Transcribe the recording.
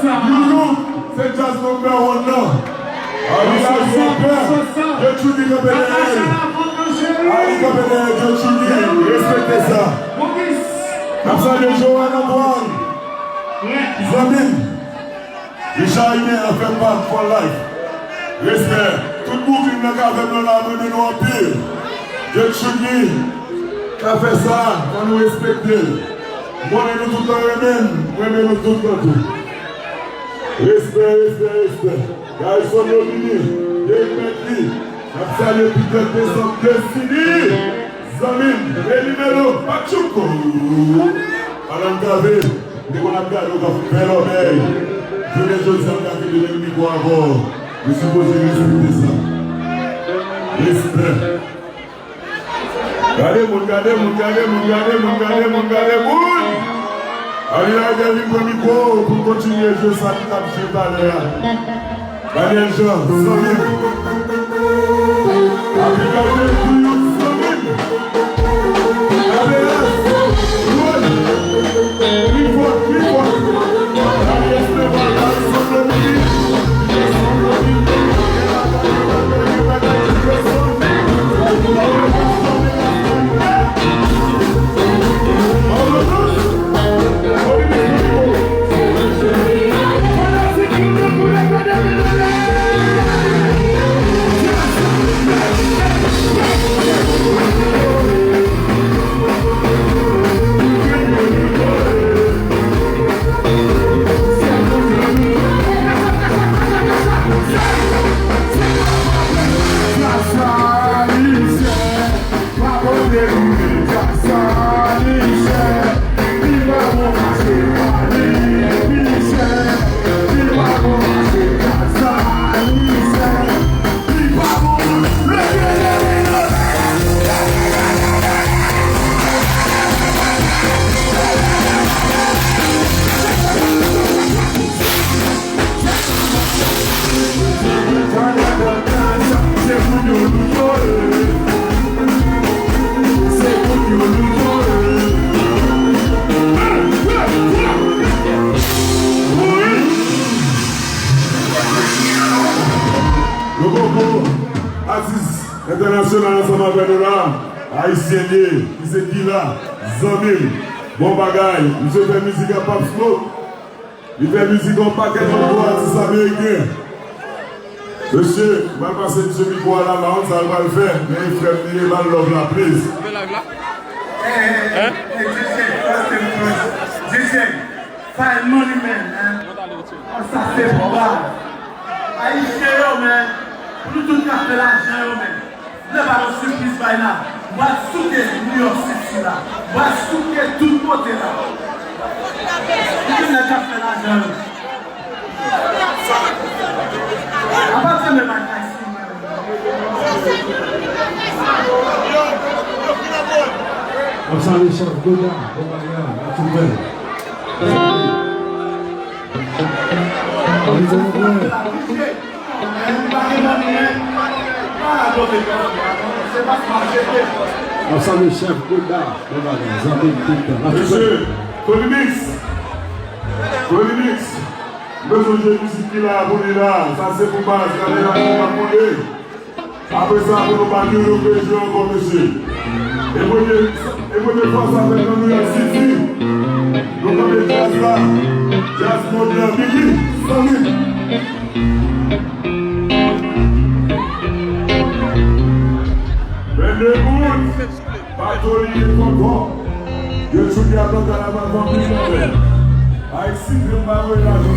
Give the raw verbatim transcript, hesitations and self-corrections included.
Youlou, se djaz number one nan. Avi la, Jewpè, Djechougi kanpe dèyè l. Avi kanpe dèyè Djechougi, respekte sa. N ap salye Johan Antoine, zanmi m. Richard Imen an fè part for life. Respè. Tout Brooklyn nan k avè m nan la, m renmen nou anpil. Djechougi ka fè sa, fò nou respekte l. M konnen nou tout nan renmen m, m renmen nou tout nan tou. Respè, respè, respè. Garrison Lomini, Dave Medley, n ap salye Peter Desanm, Destiny, zanmi m, Eli Melo, Patchouko, Alan Cavé, m te konn ap gade w k ap fè lòbèy. Jounen jodi a, m ka kenbe menm mikwo avè w. Ou sipoze respekte sa. Respè. Gade moun, gade moun, gade moun, gade moun, gade moun, gade moun. Avi la, Dèvin pran mikwo pou l kontinye jwe sa li t ap jwe talè a. Daniel Jean, zanmi m. Avi gade pou yo, zanmi m. Gade la, Rod. Pli fò, pli fò. Daniel Esteban, Daniel Esteban. Yo poko atis entènasyonal ansanm avè nou la, ayisyen li ye, li se Dila, zanmi m, bon bagay, misye fè mizik ak Pop Smoke, li fè mizik ak yon pakèt lòt gwo atis ameriken. Mesye, m pral pase misye mikwo a la, m pa konn sa l pral fè, men e frè m li ye, ba l love la, please. Hey, hey, hey, hey, D J, first thing first. D J, find money, man, man. Sa se pou baz. Ayisyen yo, men, pou nou tout ka fè lajan yo, men. Lè ba nou sipriz bay la, m pral souke New York City la. M pral souke tout kote la. Pou tout nèg ka fè lajan yo. Apa te men bay Maxime. Mwen salye chèf Goda, bon bagay, la tou bèl. Mwen salye chèf Goda, bon bagay, zanmi m tout tan. Mesye, Tony Mix, Tony Mix, m bezwen jwe mizik ki la pou li la, sa se pou baz, gade la pou l ap boule. Apre sa, pou nou pa di nou pe jwe ankò, mesye. E premye, e premye fwa sa fèt nan New York City. Nou kanpe djaz la. Djaz monn nan, Biggie, zanmi m. Vennde moun. Patoli e tonton. Yo chouke a blòk a la pa vanpil. Ay, si Trump pa voye lajan